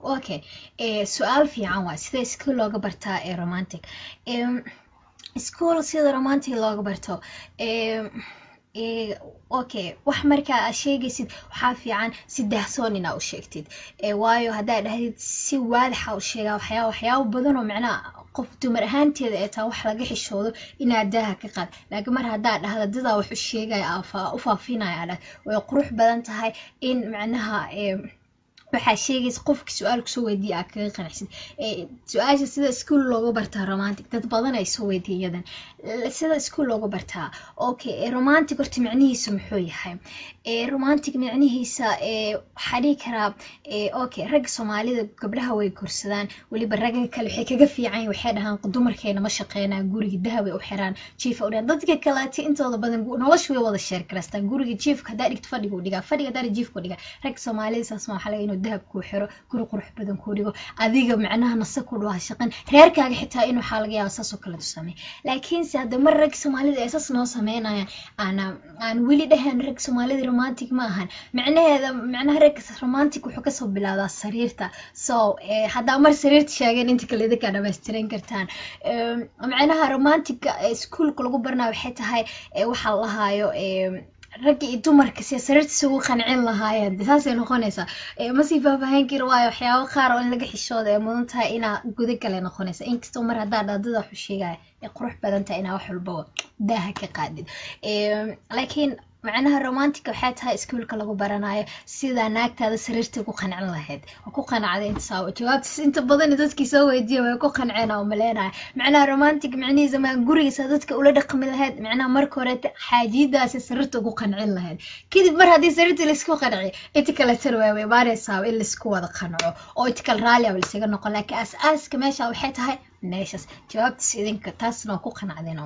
Okay, su-aal fiican waay. Sida school looga bartaa ee romantic, school sida romantic looga barto? Okay, wax markaa aad sheegaysid waxaa fiican si daahsoon inaa u sheegtid, waayo haddaa dhahdid si waadaxa u sheegaa, waxyaabo badan oo macnaha qof dumar ahaanteeda ee taa wax laga xishoodo inaad daaha ka qaad. Laakiin mar haddaa dhahda dadaa wax u sheegaya, u faafinaya aa dhahda, way qurux badan tahay in macnaha waxaa sheegaysa qofki su-aal kusoo weydiiya aa kaga qanacsid. Su-aasha sida school looga bartaa romantic, dad badan ay soo weydiiya iyadan, sida school looga bartaa. Okay, romantic horta micnihiisa muxuu yahay? Romantic micnihiisa waxaa dhihi karaa, okay, ragga Soomaalida gabdhaha way guursadaan. Weliba ragga kale waxay kaga fiican, waxay dhahaan dumarkeena ma shaqeynaa, guriga dahab ay u xiraan, jiifa u dhigaan. Dadka kaleete intooda badan nolosha way wada share garaystaan. Guriga jiifka haddaa dhigto, fadhiga u dhigaa, fadhiga haddaa jiifka u dhigaa. Ragga Soomaalida saas ma. Waxaa laga inuu dahab kuu xiro, guri qurux badan kuu dhigo, adiga macnaha nase ku dhaha shaqan, reerkaaga xitaa in waxaa laga yaaba saas oo kale tu sameey. Laakiinse hadda mar rag Soomaalida ay saas noo sameynayaan, ana aan weli dhahayn rag Soomaalida romantic ma ahan. Micnaheeda, macnaha ragga romantic wuxuu kasoo bilaabdaa sariirta. So haddaa mar sariirta sheegeen, inta kale idinkaa dhamaystiran kartaan. Macnaha romanticka iskuolka lagu baranayo waxay tahay waxaa la lahaayo ragga iyo dumarka si sariirta isugu qancin lahaayeen. Saasay noqonaysaa. Masii faahfaahin kari, waayo waxyaabo qaar oo in laga xishooda ee mudan tahay inaa guda kale noqonaysa. Inkastoo mar haddaa dhaadada wax u sheegaya ay qurux badan tahay inaa wax walbaba daaha ka qaadid, laakiin macnaha romantica waxay tahay iskuolka lagu baranayo sida naagtaada sariirta ku qancin lahayd. Waa ku qanacday intasaa jawaabtaas? Inta badan dadkii soo weydiiya way ku qanceen oo maleenaya. Macnaha romantic micnihiisa ma gurigiisa dadka ula dhaqmi lahayd, macnaha marka hore xaajiyadaasi sariirta ugu qancin lahayd. Kadib mar haddii sariirta laisku qanciyo, inta kale tan way imaanaysaa in laisku wada qanco oo inta kale raalli aba laisaga noqon. Laakiin aas-aaska meesha waxay tahay meeshaas. Jawaabtaas idinka taasna waa ku qanacdeen.